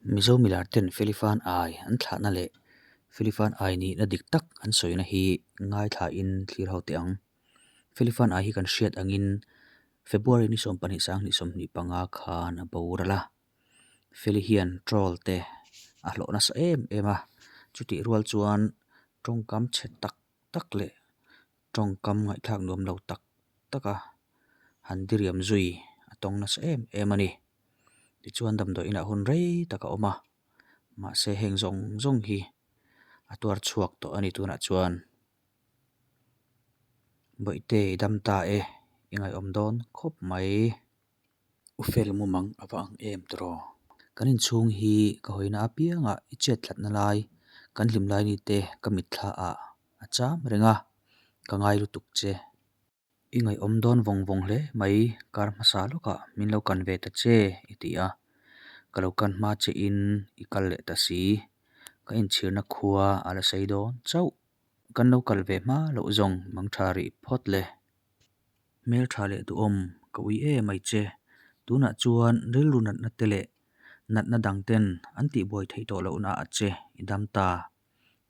Mizo milar ten Felifan Ai an thlahna leh Felifan Ai nihna dik tak an sawina hi ngaithlain thlir ho teh ang. Felifan Ai hi kan hriat angin February ni 12 2025 khan a boral a. Feli hian troll te a hlawh nasa em em a, chutih rual chuan tawngkam chhe tak tak leh tawngkam ngaihthlak nuam lo tak tak a han diriam zui a tawng nasa em em a ni. Tichuan damdawi inah hun rei tak a awm a, mahse heng zawng zawng hi a tuar chhuak tawh a ni tunah chuan. Bawihte i dam ta e, i ngaihawm dawn khawp mai. U fel mumang a va ang em tawh. Kan inchhung hi ka hawina apiangah i chet tlatna lai, kan hlim lai ni te ka mitthla ah a cham reng a, ka ngai lutuk che. I ngaihawm dawn vawng vawng hle mai, kar hmasa lawkah min lo kan ve ta che i ti a, ka lo kan hma che in i kal leh ta si, ka inchhirna khua a la sei dawn chauh. Kan lo kal ve hma loh zawng mangtha rih phawt le. Hmeltha leh duhawm ka ui em ai che. Tunah chuan rilru natna te leh natna dang ten an tihbuai theih tawh lohna ah che i dam ta.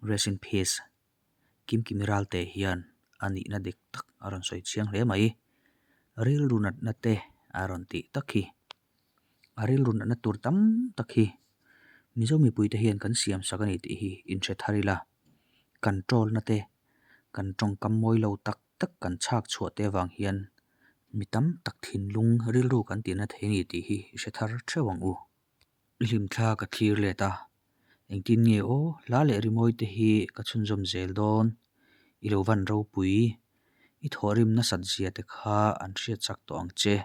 Rest in peace. Kimkimi Ralte hian a nihna dik tak a rawn sawi chiang hle mai. Rilru natna te a rawn tih tak hi. A rilru natna tur tam tak hi Mizo mipuite hian kan siam sak a ni tih hi inhre thar ila. Kan troll na te, kan tawngkam mawi lo tak tak kan chhak chhuah te avang hian mi tam tak thinlung rilru kan tihna thei a ni tih hi i hre thar theuh ang u. I hlimthla ka thlir let a, engtin nge aw hla leh rimawi te hi ka chhunzawm zel dawn, i lo van ropui, i thawhrim nasat zia te kha an hriat chak tawh ang che.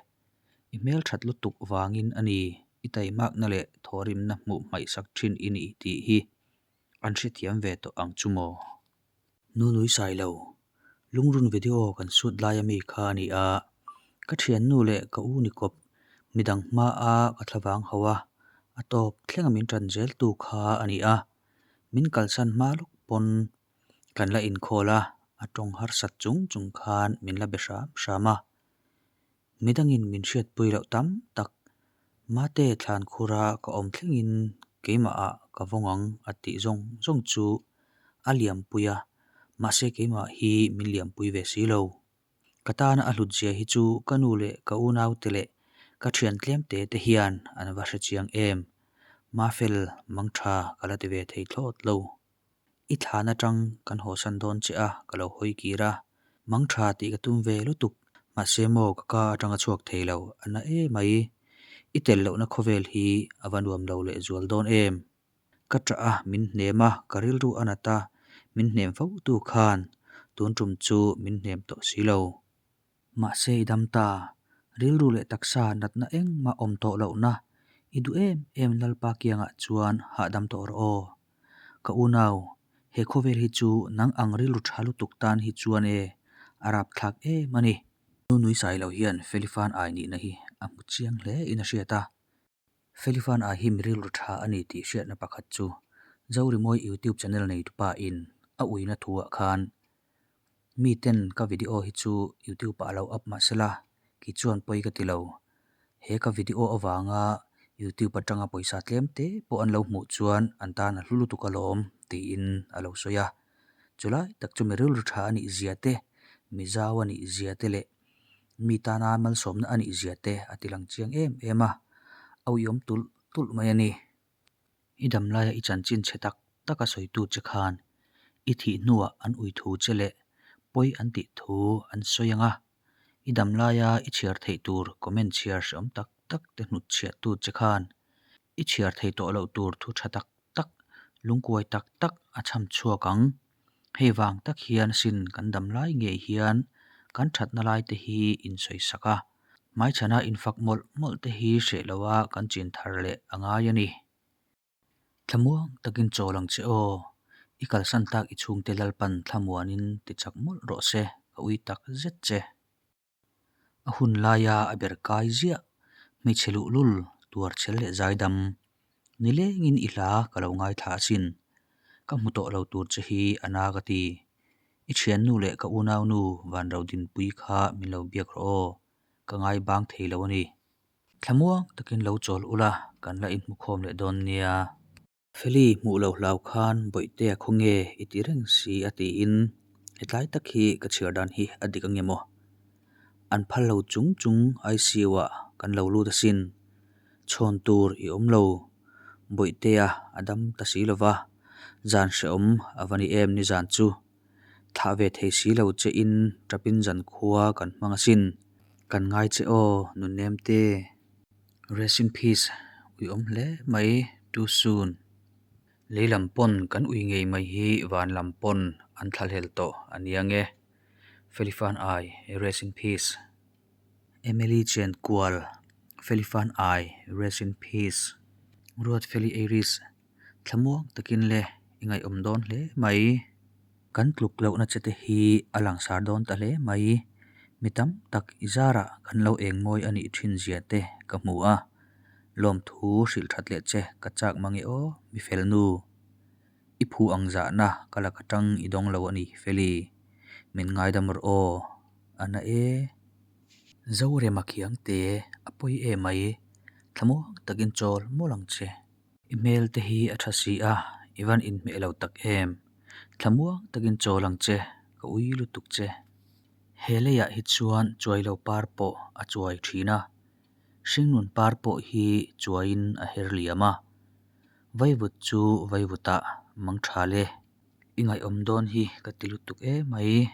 I hmelthat lutuk vangin a ni, i taimakna leh thawhrimna hmuh hmaihsak thin i ni tih hi an hrethiam ve tawh ang chu maw? Nu nui sai lo, lungrun video kan shoot lai ami kha a ni a, ka thiannu leh ka u ni kawp midang hma a ka thlavang ho a, a tawp thlenga min tan zel tu kha a ni a, min kalsan hma lawk pawn kan la inkhawl a, a tawng harsat chung chung khan min la be hram hram a. Midangin min hriatpui loh tam tak, Mate thlan khura ka awm thlengin keimahah ka vawng ang a tih zawng zawng chu a liampui a, mahse keimah hi min liampui ve si lo. Ka tana a hlutzia hi chu ka nu leh ka unaute leh ka thian tlemte te hian an va hrechiang em. Mafel mangtha ka la ti ve thei thlawt lo. I thlan atang kan hawsan dawn che a, ka lo hawi kir a. Mang tha tih ka tum ve lutuk. Mahse maw ka ka atang a chhuak thei lo, a na emai. I tel lohna khawvel hi a va nuam lo leh zual dawn em. Ka ṭah a, min hnem a, ka rilru a nat a, min hnem fo tu khan tun tum chu min hnem tawh si lo. Mahse i dam ta, rilru leh taksa natna engmah awm tawh lohna i duh em em Lalpa kiangah chuan hahdam tawh rawh aw. Ka unau, he khawvel hi chu nang ang rilru tha lutuk tan hi chuan e, a rapthlak em a ni. Nu nui sai lo hian Felifan ai nihna hi a hmu chiang hle in a hriat a. Felifan ai hi mi rilru tha a ni tih hriatna pakhat chu Zorimawi YouTube channel neitupa in a uina thuah khan Miten ka video hi chu YouTube ah lo up mah sela kei chuan pawi ka ti lo. He ka video avanga YouTube atanga pawisa tlem te pawh an lo hmuh chuan an tan a hlu lutuk alawm tiin a lo sawi a. Chulai tak chu mi rilru tha a nih zia te, mi zau a nih zia te leh mi tana malsawmna a nih zia te a ti lang chiang em em a, a uiawm tulh tulh mai a ni. I dam laia i chanchin chhe tak tak a sawitu che khan i thih hnuah an ui thu che leh pawi an tih thu an sawi ang a, i dam laia i chhiar theih tur comment chhiar hreawm tak tak te hnut chhiahtu che khan i chhiar thei tawh loh tur thu tha tak tak, lungkuai tak tak a chham chhuak ang. Hei vang tak hian sin kan dam lai ngei hian kan thatna lai te hi insawisak a, hmaichhana infak mawlh mawlh te hi hreh loha kan chin thar leh a ngai a ni. Thlamuang takin chawl ang che aw, i kalsan tak i chhungte Lalpan thlamuanin ti chak mawlh rawh se, ka ui tak zet che. A hun laia a ber kai ziah, hmeichhe luhlul, tuarchhel leh zaidam. Nilengin i hla ka lo ngaithla asin. Ka hmu tawh lo tur che hi a na ka ti. I thiannu leh ka unaunu Vanrodinpui kha min lo biak rawh aw, ka ngai bang thei lo a ni. Thlamuang takin lo chawl ula, kan la inhmukhawm leh dawn nia. Feli hmuh lo hlau khan Bawihtea khawnge i ti reng si a tiin hetlai tak hi ka chhiar dan hi a dik ange maw? An phal lo chung chung ICU ah kan lo lut asin. Chhawn tur i awm lo. Bawihtea a dam ta si lo va, zan hrehawm a va ni em nizan chu. Thlah ve thei si lo che in tapin zankhua kan hmang asin. Kan ngai che aw Nunnemte. Rest in peace uiawm hle mai too soon. Lei lam pawn kan ui ngei mai hi van lam pawn an thlahlel tawh a nia nge. Felifan ai rest in peace. Emily Chenkual Felifan ai rest in peace. Ruatfeli Aries Thlamuang takin le i ngaihawm dawn hle mai. Kan tluk lohna che te hi a langsar dawn ta hle mai. Mi tam tak i zarah kan lo eng mawi a nih thin zia te ka hmu a. Lawmthu hrilh that leh che ka chak mange aw mi fel nu. I phu ang zahna ka lak atang i dawng lo a ni Feli. Min ngaidam rawh aw. A na e. Zorema khiangte a pawi emai. Thlamuang takin chawl mawlh ang che. I hmel te hi a tha si a, i van inhmeh lo tak em. Thlamuang takin chawl ang che, ka ui lutuk che. He leiah hi chuan chuai lo par pawh a chuai thin a, hringnun par pawh hi chuaiin a her liam a. Vaivut chu vaivutah mang tha le. I ngaihawm dawn hi ka ti lutuk emai.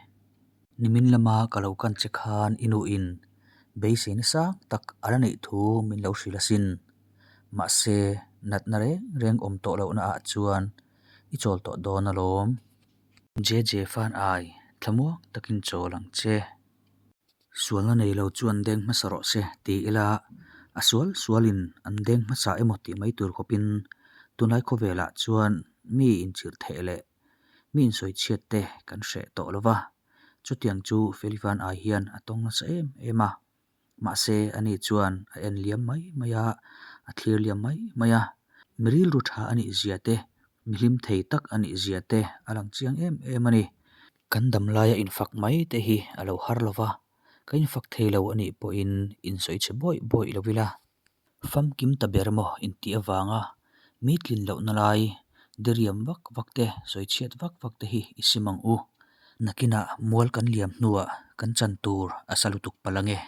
Nimin lama ka lo kan che khan i nuin beiseina sang tak a la neih thu min lo hrilh asin. Mahse, natna reng reng awm tawh lohna ah chuan i chawl tawh dawn alawm. JJ Fan ai, thlamuang takin chawl ang che. Sualna nei lo chu an deng hmasa rawh se ti ila, a sual sualin an deng hmasa emaw tih mai tur khawpin tunlai khawvelah chuan mi inchirh theh leh mi insawichhiat te kan hreh tawh lo va. Chutiang chu Felivan ai hian a tawng nasa em em a. Mahse, ani chuan a en liam mai mai a, a thlir liam mai mai a. Mi rilru tha a nih zia te, mi hlim thei tak a nih zia te a lang chiang em em a ni. Kan dam laia infak mai te hi a lo har lo va, ka infak thei lo a nih pawhin insawi chhe bawih bawih lo ila. Famkim ta ber maw intih avanga mi tlin lohna lai diriam vak vak te, sawi chhiat vak vak te hi i sim ang u. Nakinah mual kan liam hnuah kan chan tur a sa lutuk palh ange.